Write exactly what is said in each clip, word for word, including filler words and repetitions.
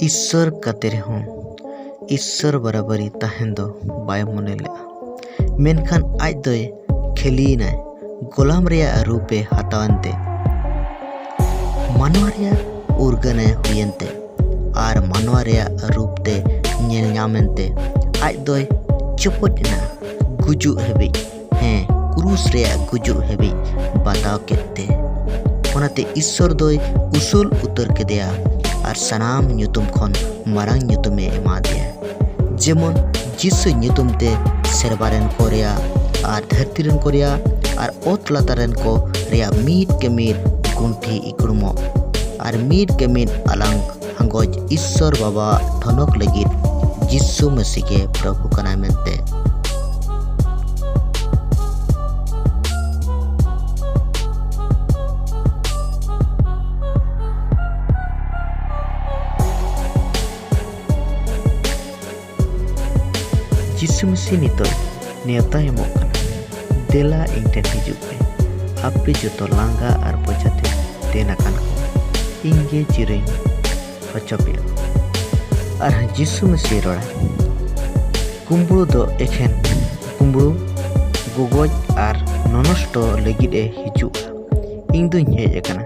ᱤᱥᱥᱚᱨ ᱠᱟᱛᱮ ᱨᱮᱦᱚᱸ ᱤᱥᱥᱚᱨ ᱵᱟᱨᱟᱵᱟᱨᱤ ᱛᱟᱦᱮᱱ ᱫᱚ ᱵᱟᱭ ᱢᱚᱱᱮ ᱞᱮᱫᱼᱟ᱾ ᱢᱮᱱᱠᱷᱟᱱ ᱟᱡ ᱫᱚᱭ ᱠᱷᱟᱹᱞᱤᱭᱮᱱᱟᱭ, ᱜᱳᱞᱟᱢ ᱨᱮᱭᱟᱜ ᱨᱩᱯ ᱮ ᱦᱟᱛᱟᱣ ᱮᱱᱛᱮ, ᱢᱟᱱᱣᱟ ᱨᱮᱭᱟᱜ ᱩᱨᱜᱟᱹᱱ ᱮ ᱦᱩᱭᱮᱱ ᱛᱮ, ᱟᱨ ᱢᱟᱱᱣᱟ ᱨᱮᱭᱟᱜ ᱨᱩᱯ ᱛᱮ ᱧᱮᱞ ᱧᱟᱢ ᱮᱱᱛᱮ, ᱟᱡ ᱫᱚᱭ ᱪᱚᱯᱚᱫ ᱮᱱᱟ, ᱜᱩᱡᱩᱜ ᱦᱟᱹᱵᱤᱡ, ᱦᱮᱸ, ᱠᱨᱩᱥ ᱨᱮᱭᱟᱜ ᱜᱩᱡᱩᱜ ᱦᱟᱹᱵᱤᱡ ᱵᱟᱛᱟᱣ ᱠᱮᱫ ᱛᱮ᱾ ᱚᱱᱟᱛᱮ ᱤᱥᱥᱚᱨ ᱫᱚᱭ ᱩᱥᱩᱞ ᱩᱛᱟᱹᱨ ᱠᱮᱫᱮᱭᱟ ᱟᱨ ᱥᱟᱱᱟᱢ ᱧᱩᱛᱩᱢ ᱠᱷᱚᱱ ᱢᱟᱨᱟᱝ ᱧᱩᱛᱩᱢᱮ ᱮᱢᱟ ᱫᱮᱭᱟ᱾ ᱡᱮᱢᱚᱱ ᱡᱤᱥᱩ ᱧᱩᱛᱩᱢ ᱛᱮ ᱥᱮᱨᱣᱟ ᱨᱮᱱ ᱠᱚ ᱨᱮᱭᱟᱜ ᱟᱨ ᱫᱷᱟᱹᱨᱛᱤ ᱨᱮᱱ ᱠᱚ ᱨᱮᱭᱟᱜ ᱟᱨ ᱚᱛ ᱞᱟᱛᱟᱨ ᱨᱮᱱ ᱠᱚ ᱨᱮᱭᱟᱜ ᱢᱤᱫ ᱠᱮ ᱢᱤᱫ ᱜᱩᱱᱴᱷᱤ ᱤᱠᱲᱩᱢᱚᱜ ᱟᱨ ᱢᱤᱫ ᱠᱮ ᱢᱤᱫ ᱟᱞᱟᱝ ᱟᱸᱜᱚᱪ ᱤᱥᱥᱚᱨ ᱵᱟᱵᱟᱣᱟᱜ ᱴᱷᱚᱱᱚᱠ ᱞᱟᱹᱜᱤᱫ ᱡᱤᱥᱩ ᱢᱟᱹᱥᱤ ᱜᱮ ᱯᱨᱚᱵᱷᱩ ᱠᱟᱱᱟᱭ ᱢᱮᱱᱛᱮ᱾ ᱡᱤᱥᱩ ᱢᱟᱹᱥᱤ ᱱᱤᱛᱚᱜ ᱱᱮᱣᱛᱟ ᱮᱢᱚᱜ ᱠᱟᱱᱟ, "ᱫᱮᱞᱟ ᱤᱧ ᱴᱷᱮᱱ ᱦᱤᱡᱩᱜ ᱯᱮ, ᱟᱯᱮ ᱡᱚᱛᱚ ᱞᱟᱸᱜᱟ ᱟᱨ ᱵᱚᱡᱷᱟ ᱛᱮ ᱛᱮᱱ ᱟᱠᱟᱱ ᱠᱚ, ᱤᱧ ᱜᱮ ᱡᱤᱨᱟᱹᱧ ᱦᱚᱪᱚ ᱯᱮᱭᱟ᱾" ᱟᱨ ᱡᱤᱥᱩ ᱢᱟᱹᱥᱤ ᱨᱚᱲᱟ, ᱠᱩᱢᱵᱽᱲᱩ ᱫᱚ ᱮᱠᱷᱮᱱ ᱠᱩᱢᱵᱽᱲᱩ, ᱜᱚᱜᱚᱡ ᱟᱨ ᱱᱚᱱᱚᱥᱴᱚ ᱞᱟᱹᱜᱤᱫ ᱮ ᱦᱤᱡᱩᱜᱼᱟ᱾ ᱤᱧ ᱫᱩᱧ ᱦᱮᱡ ᱟᱠᱟᱱᱟ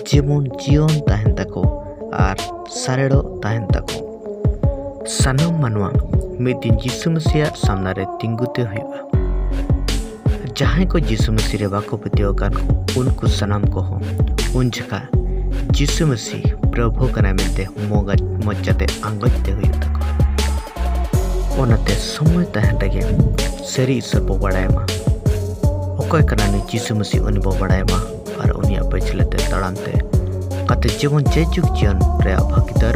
ᱡᱮᱢᱚᱱ ᱡᱤᱭᱚᱱ ᱛᱟᱦᱮᱱ ᱛᱟᱠᱚ ᱟᱨ ᱥᱟᱨᱮᱲᱚᱜ ᱛᱟᱦᱮᱱ ᱛᱟᱠᱚ᱾ ᱥᱟᱱᱟᱢ ᱢᱟᱱᱣᱟ ᱢᱤᱫ ᱫᱤᱱ ᱡᱤᱥᱩ ᱢᱟᱹᱥᱤᱭᱟᱜ ᱥᱟᱢᱱᱟ ᱨᱮ ᱛᱤᱸᱜᱩ ᱛᱮ ᱦᱩᱭᱩᱜᱼᱟ᱾ ᱡᱟᱦᱟᱸᱭ ᱠᱚ ᱡᱤᱥᱩ ᱢᱟᱹᱥᱤ ᱨᱮ ᱵᱟᱠᱚ ᱯᱟᱹᱛᱭᱟᱹᱣ ᱟᱠᱟᱱ ᱠᱚ, ᱩᱱᱠᱩ ᱥᱟᱱᱟᱢ ᱠᱚᱦᱚᱸ ᱩᱱ ᱡᱚᱠᱷᱟ ᱡᱤᱥᱩ ᱢᱟᱹᱥᱤ ᱯᱨᱚᱵᱷᱩ ᱠᱟᱱᱟᱭ ᱢᱮᱱᱛᱮ ᱢᱚᱜᱟᱡ-, ᱢᱚᱪᱟᱛᱮ ᱟᱸᱜᱚᱪ ᱛᱮ ᱦᱩᱭᱩᱜ ᱛᱟᱠᱚᱣᱟ᱾ ᱚᱱᱟᱛᱮ ᱥᱚᱢᱚᱭ ᱛᱟᱦᱮᱱ ᱨᱮᱜᱮ ᱥᱟᱹᱨᱤ ᱤᱥᱚᱨ ᱵᱚ ᱵᱟᱲᱟᱭ ᱢᱟ᱾ ᱚᱠᱚᱭ ᱠᱟᱱᱟ ᱱᱩᱭ ᱡᱤᱥᱩ ᱢᱟᱹᱥᱤ, ᱩᱱᱤ ᱵᱚ ᱵᱟᱲᱟᱭ ᱢᱟ ᱟᱨ ᱩᱱᱤᱭᱟᱜ ᱯᱟᱹᱪᱷᱞᱟᱹ ᱛᱮ ᱛᱟᱲᱟᱢ ᱛᱮ, ᱠᱟᱛᱮ ᱡᱮᱢᱚᱱ ᱡᱮ ᱡᱩᱜᱽ ᱡᱤᱭᱚᱱ ᱨᱮᱭᱟᱜ ᱵᱷᱟᱹᱜᱤᱫᱟᱨ